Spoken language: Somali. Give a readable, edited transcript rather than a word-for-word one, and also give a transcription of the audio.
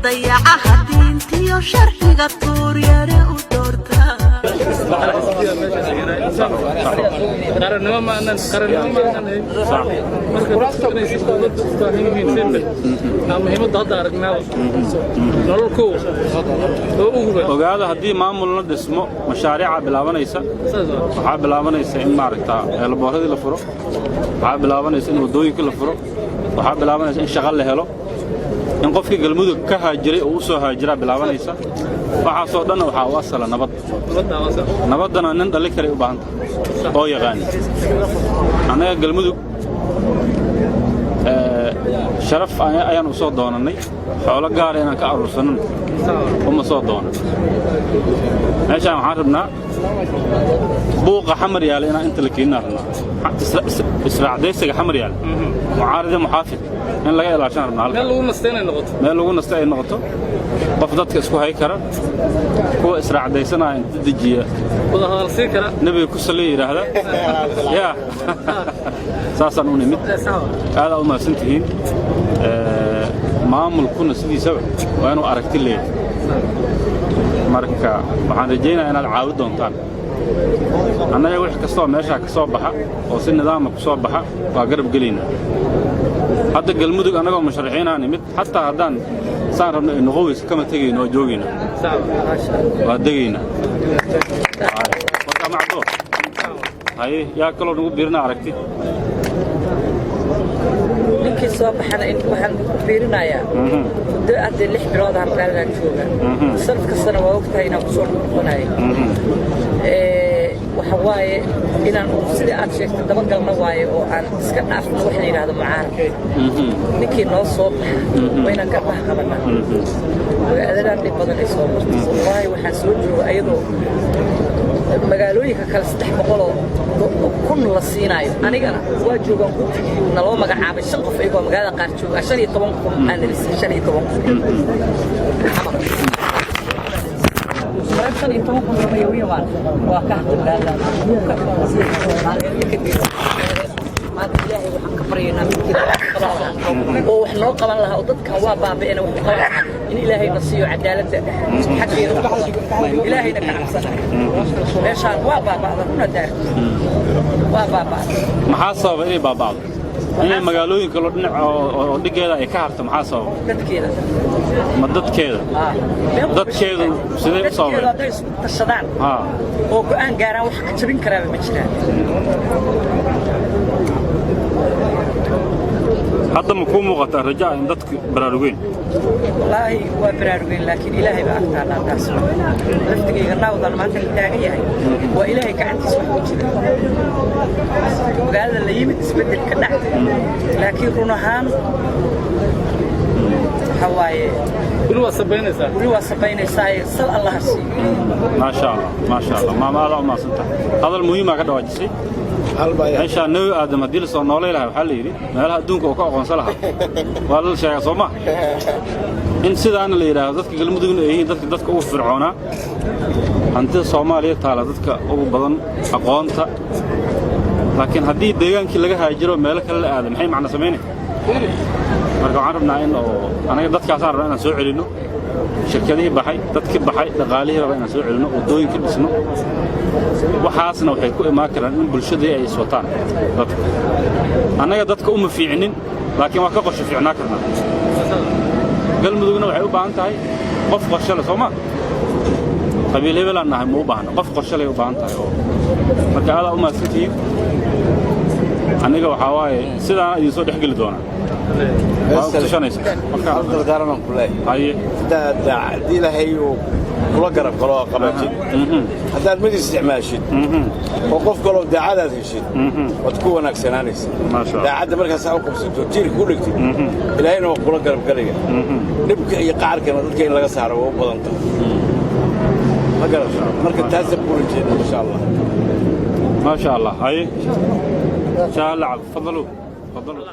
Dayacaha diintiyo sharciga tuuryare u doorta. Qarannimo ma aanan, qarannimo ma aanan hayn. Marka dadku inay dowladda u baahan yihiin simple aa muhiimadda hadda aragnaaba nolol kow oo u huban. Ogaada, haddii maamulna dhismo, mashaariica bilaabanaysa. Saas waa. Waxaa bilaabanaysa in maaragta eelabooradii la furo, waxaa bilaabanaysa in waddooyinkii la furo, waxaa bilaabanaysa in shaqo la helo, in qofkii Galmudug ka haajiray oo u soo haajiraa bilaabanaysa. Waxaasoo dhanna waxaa u asala nabad. Nabadda waa sax. Nabaddana nin dhalli karay u baahan tahay oo yaqaani. Annaga Galmudug sharaf ayaan u soo doonannay, xoolo gaara inaan ka aruursanana uma soo doonan. Meeshaan waxaan rabnaa buuqa Xamar yaala inaan inta la keeninaan rabnaa, israacdaysiga Xamar yaala, mucaaride muxaafid in laga ilaashaan rabnaa halkan. Meel lagu nastay inay noqoto. Meel lagu nasta ay noqoto, qof dadka isku hay kara, kuwa israacdaysanaya inta dejiya, wada hadal sii kara, nebiga ku salliya yidhaahda. Yaa saasaan u nimid. Sax waa. Aadaa u mahadsan tihiin. Maamulkuna sidiisaba waa inuu aragti leeyahay. Marka waxaan rajaynayaa inaad caawi doontaan. Annaga wix kastoo meeshaa ka soo baxa oo si nidaama ku soo baxa waa garab gelaynaa. Hadda Galmudug annagoo musharaxiinaa nimid, xataa haddaan saan rabno ay noqon weyso, kama tegayno, waa joogaynaa. Sax waa. Waa degaynaa. Marka macdo haye, yaa kaloo nagu biirina aragti? Ninkii soo baxana in waxaan ku biirinayaa muddo hadda 6 bilood ah magaaladan jooga. Sanad kastana waa ogtahay inaan kusoo noqonayo. Waxa waaye inaan sidii aad sheegtay dabagalna waaye oo aan iska dhaafno wax la yidhaahdo mucaarad. Ninkii noo soo baxa waa inaan garbaha qabanaa. Magaaladan dhib badan ay soo martay, wallaahi. Waxaan soo jooga ayadoo magaalooyinka kale 300,000 la siinaayo. Anigana waa joogaan guddigii naloo magacaabay, shan qof iyagoo magaalada qaar jooga, 15,000 aa nala siiyey, 15,000. 15,000 lama yawiin waa ka hadla magaalada maanta. Ilaahay waxaan ka baryaynaa midkii oo wax noo qaban lahaa oo dadkan waa baaba'een wax u qaban lahaa in Ilaahay na siiyo cadaaladda xaggeeda u badan, Ilaahayna ka cabsana. Meeshaan waa baaba'da, runa daar waa baaba'da. Maxaa sababa inay baaba'do, inay magaalooyin kaloo dhinac oo dhigeeda ay ka harto? Maxaa sababa? Dadkeeda. Ma dadkeeda? Dadkeedu sidee u sababeen? Dadkeedu hadday isku tashadaan haa oo go'aan gaaraan, wax ka jabin karaaba ma jiraan. Hadda ma kuu muuqataa rajaa in dadku baraarugeen? Wallaahi waa baraarugeen, laakiin Ilaahay baa agtaallaa taas. Laftigayga naawdan maanta la taagan yahay waa Ilaahay gacantiisa wax ku jira. Magaalada la yimid isbeddel ka dhac, laakiin run ahaan waxa waaye Weli waa sabaynaysaa. Weli waa sabaynaysaaye, sal Allaha siiyo. Maasha Allah, maasha Allah, maama, aadaa u mahadsan tahay. Hadal muhiimaa ka dhawaajisay. Meeshaa Nebi Aadam haddii lasoo noolay lahaa, waxaa la yidhi meelaha adduunka oo ka aqoonsan lahaa waa la sheegaa, soo ma in sidaana la yidhaahdo dadka Galmudugna ay yihiin dadka ugu fircoonaa, hantida Soomaaliya taala dadka ugu badan, aqoonta. Laakiin haddii deegaankii laga haajiro, meelo kale la aado, maxay macno samaynay? Marka waxaan rabnaa in oo anaga dadkaasaan rabnaa inaan soo celinno, shirkadihii baxay, dadkii baxay, dhaqaalihii rabaa inaan soo celinno, waddooyinka dhisno. Waxaasna waxay ku imaan karaan in bulshadii ay iswataan. Dadka annaga dadka uma fiicnin, laakiin waa ka qorshe fiicnaa karnaa. Galmudugna waxay u baahan tahay qof qorshe leh, soo ma qabiil hebelaan nahay ma u baahna, qof qorshe leh u baahan tahay. Oo marka aadaa u mahadsantihiin. Aniga waxaa waaye sidaana idin soo dhex geli doonaa, waa ku tashanaysa. Marka Hal dardaaranaan ku leeyahay. Haye. Haddaad haddii Ilaahay uu kula garab galo oo qabatid, haddaad mid isticmaashid oo qof kaloo daacadaad heshid, waad ku wanaagsanaanaysaa. Maasha Allah. Daacadda markaasaa u qabsato, tiirka ku dhigtid, Ilaahayna waa kula garab galaya. Dhibka iyo qacarkana dadka in laga saaro waa u badan tahay, ma garata? Marka taasaan ku rajeeda, insha Allah. Maasha Allah. Haye, shaah lacab, fadaluu, fadaluu.